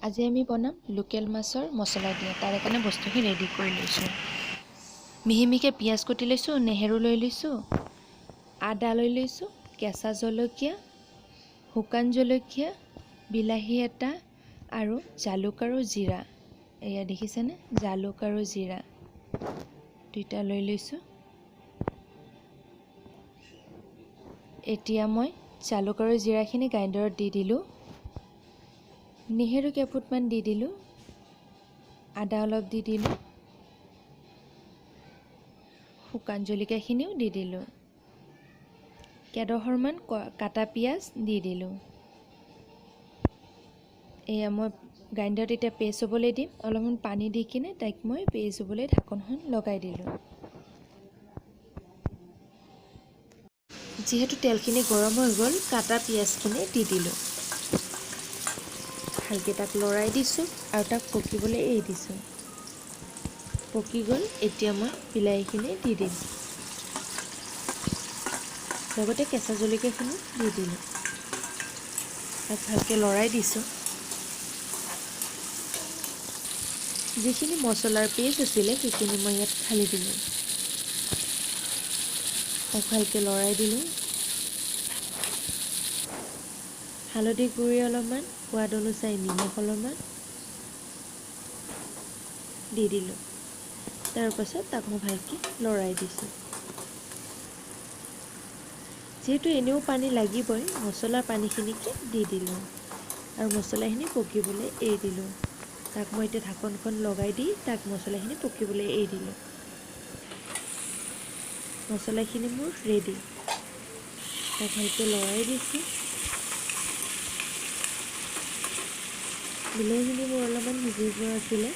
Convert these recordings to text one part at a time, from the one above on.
আজি আমি বনাম লোকেল মাছৰ মছলা দিয়া। তাৰে কাৰণে বস্তুখিনি ৰেডি কৰি লৈছোঁ। মিহি মিহিকৈ পিঁয়াজ কুটি লৈছোঁ, নেহেৰু লৈ লৈছোঁ, আদা লৈ লৈছোঁ, কেঁচা জলকীয়া, শুকান জলকীয়া, বিলাহী এটা আৰু জালুক আৰু জিৰা। এয়া দেখিছেনে, জালুক আৰু জিৰা দুইটা লৈ লৈছোঁ। এতিয়া মই জালুক আৰু জিৰাখিনি গ্ৰাইণ্ডাৰত দি দিলোঁ, নেহেৰু কেইফুটমান দি দিলোঁ, আদা অলপ দি দিলোঁ, শুকান জলকীয়াখিনিও দি দিলোঁ, কেইডোখৰমান কাটা পিঁয়াজ দি দিলোঁ। এয়া মই গ্ৰাইণ্ডাৰত এতিয়া পেষ্ট হ'বলৈ দিম। অলপমান পানী দি কিনে তাইক মই পেষ্ট হ'বলৈ ঢাকনখন লগাই দিলোঁ। যিহেতু তেলখিনি গৰম হৈ গ'ল, কাটা পিঁয়াজখিনি দি দিলোঁ। ভালকৈ তাক লৰাই দিছোঁ আৰু তাক পকিবলৈ এৰি দিছোঁ। পকি গ'ল, এতিয়া মই বিলাহীখিনি দি দিম, লগতে কেঁচা জলকীয়াখিনিও দি দিলোঁ। তাক ভালকৈ লৰাই দিছোঁ। যিখিনি মছলাৰ পেষ্ট আছিলে সেইখিনি মই ইয়াত ঢালি দিলোঁ। তাক ভালকৈ লৰাই দিলোঁ। হালধি গুড়ি অলপমান, সোৱাদ অনুযায়ী নিমখ অলপমান দি দিলোঁ। তাৰপাছত তাক মই ভালকৈ লৰাই দিছোঁ। যিহেতু এনেও পানী লাগিবই, মছলাৰ পানীখিনিকে দি দিলোঁ আৰু মছলাখিনি পকিবলৈ এৰি দিলোঁ। তাক মই এতিয়া ঢাকনখন লগাই দি তাক মছলাখিনি পকিবলৈ এৰি দিলোঁ। মছলাখিনি মোৰ ৰেডি। তাক ভালকৈ লৰাই দিছোঁ। বিলাহীখিনি মোৰ অলপমান সিজি যোৱা আছিলে,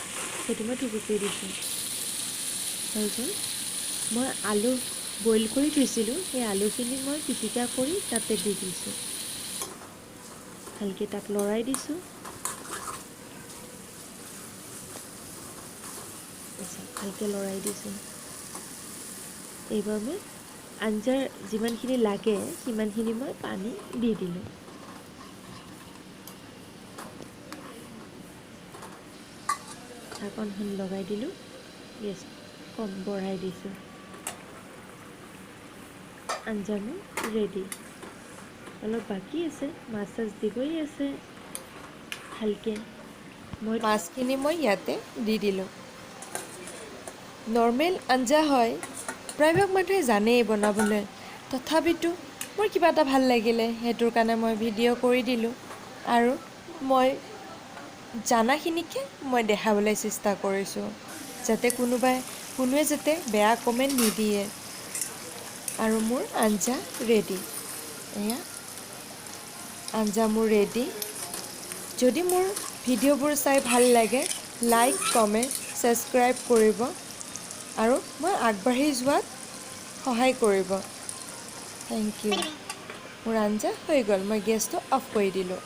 সেইটো মই থুকুচি দিছোঁ। হৈ গ'ল। মই আলু বইল কৰি থৈছিলোঁ, সেই আলুখিনি মই পিটিকা কৰি তাতে দি দিছোঁ। ভালকৈ তাক লৰাই দিছোঁ। ভালকৈ লৰাই দিছোঁ। এইবাৰ মই আঞ্জাৰ যিমানখিনি লাগে সিমানখিনি মই পানী দি দিলোঁ। ঢাকনখন লগাই দিলোঁ, গেছ কম বঢ়াই দিছোঁ। আঞ্জা মোৰ ৰেডি। অলপ বাকী আছে, মাছ চাছ দিবই আছে। ভালকৈ মই মাছখিনি মই ইয়াতে দি দিলোঁ। নৰ্মেল আঞ্জা হয়, প্ৰায়ভাগ মানুহে জানেই বনাবলৈ, তথাপিতো মোৰ কিবা এটা ভাল লাগিলে, সেইটোৰ কাৰণে মই ভিডিঅ' কৰি দিলোঁ আৰু মই জানাখিনিকে মই দেখাবলৈ চেষ্টা কৰিছোঁ, যাতে কোনোৱে যাতে বেয়া কমেণ্ট নিদিয়ে। আৰু মোৰ আঞ্জা ৰেডি। এয়া আঞ্জা মোৰ ৰেডি। যদি মোৰ ভিডিঅ'বোৰ চাই ভাল লাগে, লাইক, কমেণ্ট, ছাবস্ক্ৰাইব কৰিব আৰু মই আগবাঢ়ি যোৱাত সহায় কৰিব। Thank you. মোৰ আঞ্জা হৈ গ'ল, মই গেছটো অফ কৰি দিলোঁ।